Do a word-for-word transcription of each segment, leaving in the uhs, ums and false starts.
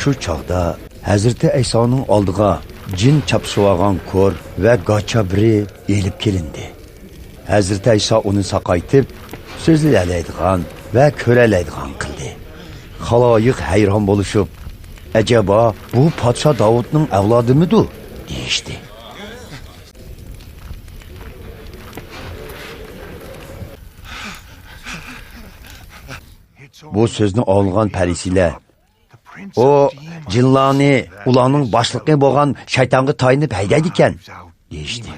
شۇ چاغدا ھەزرىتى ئەيسانىڭ ئالدىغا جىن چاپسىۋالغان كور ۋە گاچا بىرى ئېلىپ كېلىندى. ھەزرىتى ئەيسا ئۇنى ساقايتىپ، سۆزلىيەلەيدىغان ۋە كۆرەلەيدىغان قىلدى. خالايىق ھەيران بولۇشۇپ، «ئەجەبا، بۇ پادىشاھ داۋۇتنىڭ ئەۋلادىمىدۇ؟» دېيىشتى. بۇ سۆزنى ئاڭلىغان پەرىسىيلەر، «ئۇ جىنلارنى ئۇلارنىڭ باشلىقى بولغان شەيتانغا تايىنىپ ھەيدەيدىكەن» دېيىشتى.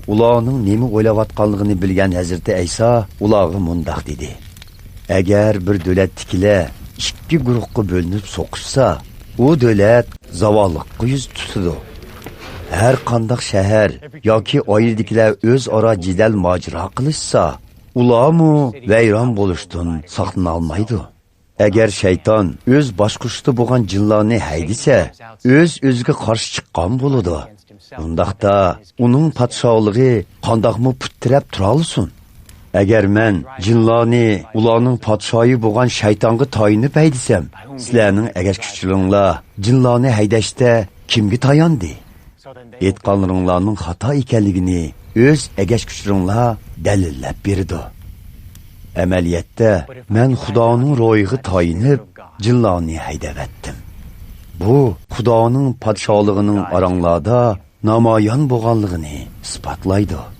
ئۇلارنىڭ نېمە ئويلاۋاتقانلىقىنى بىلگەن ھەزرىتى ئەيسا ئۇلارغا مۇنداق دېدى: «ئەگەر بىر دۆلەتتىكىلەر ئىككى گۇرۇھقا بۆلۈنۈپ سوقۇشسا، ئۇ دۆلەت زاۋاللىققا يۈز تۇتىدۇ. ھەر قانداق شەھەر ياكى ئائىلىدىكىلەر ئۆزئارا جېدەل ماجىرا قىلىشسا، ئۇلارمۇ ۋەيران بولۇشتىن ساقلىنالمايدۇ. ئەگەر شەيتان ئۆز باشقۇرۇشىدا بولغان جىنلارنى ھەيدىسە، ئۆز-ئۆزىگە قارشى چىققان بولىدۇ. ئۇنداقتا ئۇنىڭ پادىشاھلىقى قانداقمۇ پۇت تىرەپ تۇرالىسۇن؟ ئەگەر مەن جىنلارنى ئۇلارنىڭ پادىشاھى بولغان شەيتانغا تايىنىپ ھەيدىسەم، سىلەرنىڭ ئەگەشكۈچىلىرىڭلار جىنلارنى ھەيدەشتە كىمگە تاياندى؟ ئېيتقانلىرىڭلارنىڭ خاتا ئىكەنلىكىنى ئۆز ئەگەشكۈچىلىرىڭلار دەلىللەپ بېرىدۇ. ئەمەلىيەتتە، مەن خۇدانىڭ روھىغا تايىنىپ، جىنلارنى ھەيدەۋەتتىم. بۇ خۇدانىڭ پادىشاھلىقىنىڭ ئاراڭلاردا نامايان بولغانلىقىنى ئىسپاتلايدۇ.»